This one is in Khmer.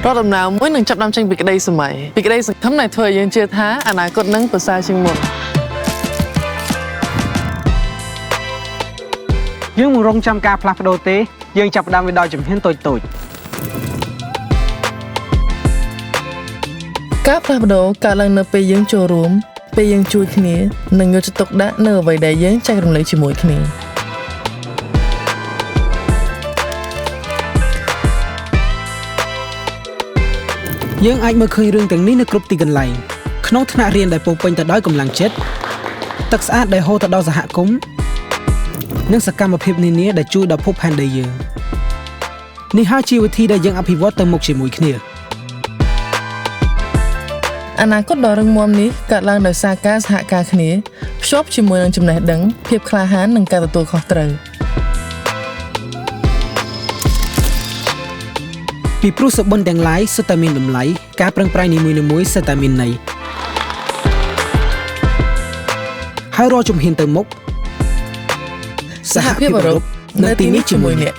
រាល់ដំណើរមួយនឹងចាប់ផ្ដើមចេញពីក្តីសម័យពីក្តីសង្ឃឹមដែលធ្វើឲ្យយើងជឿថាអនាគតនឹងប្រសើរជាងមុន យើងមិនរងចាំការផ្លាស់ប្ដូរទេយើងចាប់ផ្ដើមវាដោយជំហានតូចៗ ការផ្លាស់ប្ដូរកើតឡើងនៅពេលយើងចូលរួមពេលយើងជួយគ្នានិងយកចិត្តទុកដាក់នៅអ្វីដែលយើងចែករំលែកជាមួយគ្នា យើងអាចមើលឃើញរឿងទាំងនេះនៅគ្រប់ទីកន្លែងក្នុងថ្នាក់រៀនដែលពោរពេញទៅដោយកម្លាំងចិត្តទឹកស្អាតដែលហូរទៅដល់សហគមន៍និងសកម្មភាពនានាដែលជួយដល់ភពផែនដីយើងនេះហើយជាវិធីដែលយើងអភិវឌ្ឍទៅមុខជាមួយគ្នា អនាគតដ៏រឹងមាំនេះកើតឡើងដោយសារការសហការគ្នាភ្ជាប់ជាមួយនឹងចំណេះដឹងភាពក្លាហាននិងការទទួលខុសត្រូវ ពីព្រោះសុបិនទាំងឡាយសុទ្ធតែមានតម្លៃការប្រឹងប្រែងនីមួយៗសុទ្ធតែមានន័យហើយរាល់ជំហានទៅមុខ សហភាពអឺរ៉ុបនៅទីនេះជាមួយអ្នក